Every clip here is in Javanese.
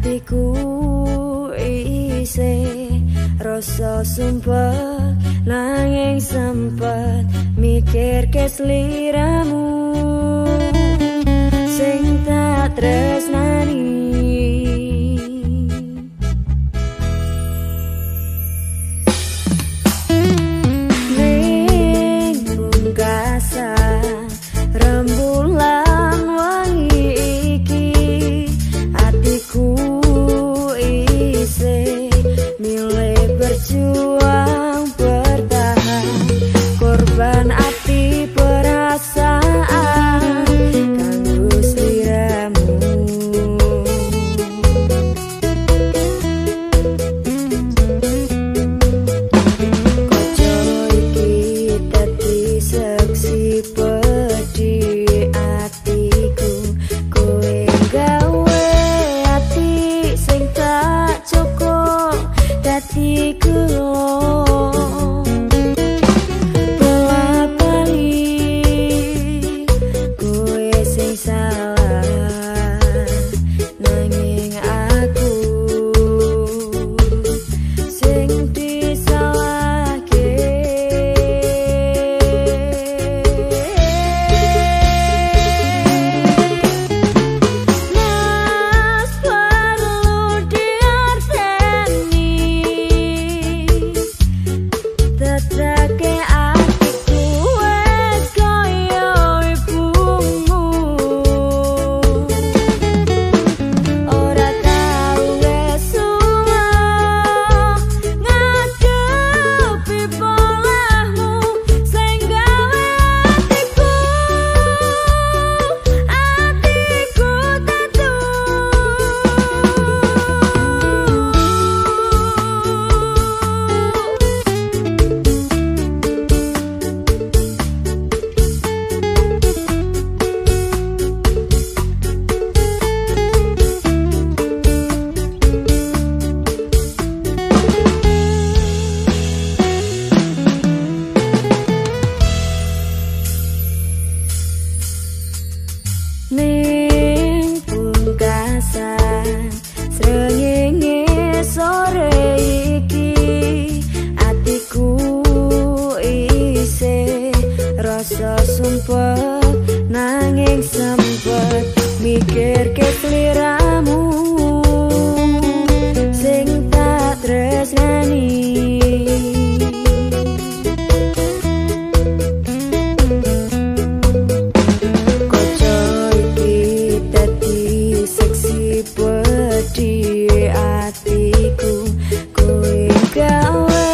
Atiku isih rasa sumpek, nanging sempet mikirke sliramu sing tak tresnani. Ning pungkasan rembulan wangi iki, atiku isih milih berjuang bertahan, korban ati perasaan kanggo sliramu. Kaca iki dadi seksi pedhi atiku, kowe gawe ati sing tak cukup dadi gelo. Bola-bali kowe sing salah, nanging aku sing disalahke. Mas perlu diarteni, tetrake atiku wis kaya ibumu. Ora tau wis suwe ngadepi polahmu sing gawe atiku, atiku tatu. Ning pungkasan srengenge sore iki, atiku isih rasa sumpek, nanging sempet mikirke sliramu sing tak tresnani. Kaca iki dadi seksi pedhi atiku, kowe gawe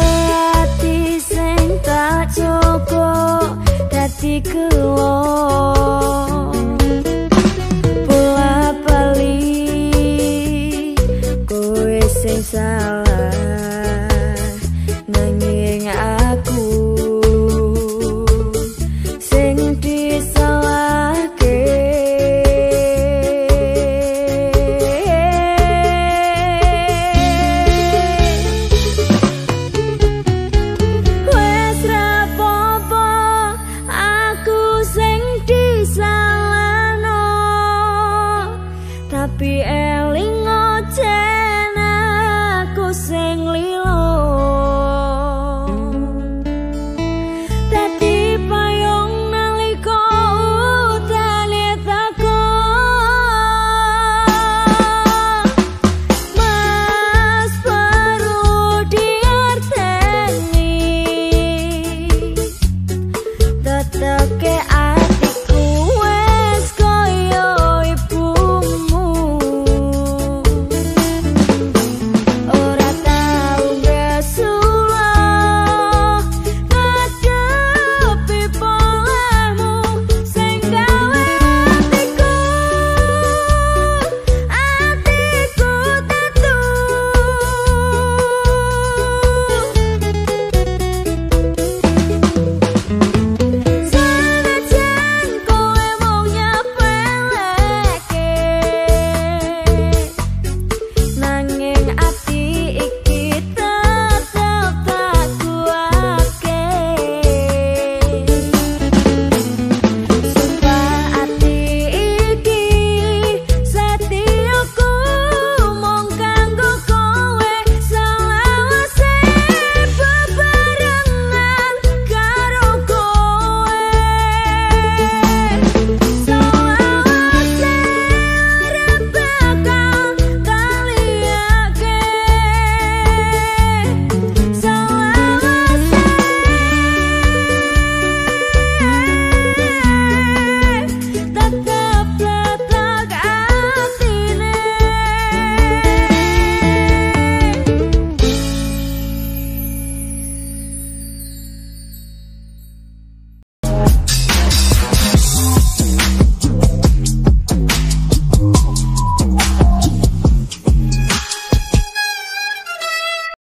ati sing tak cukup dadi gelo. Bola-bali kowe sing salah.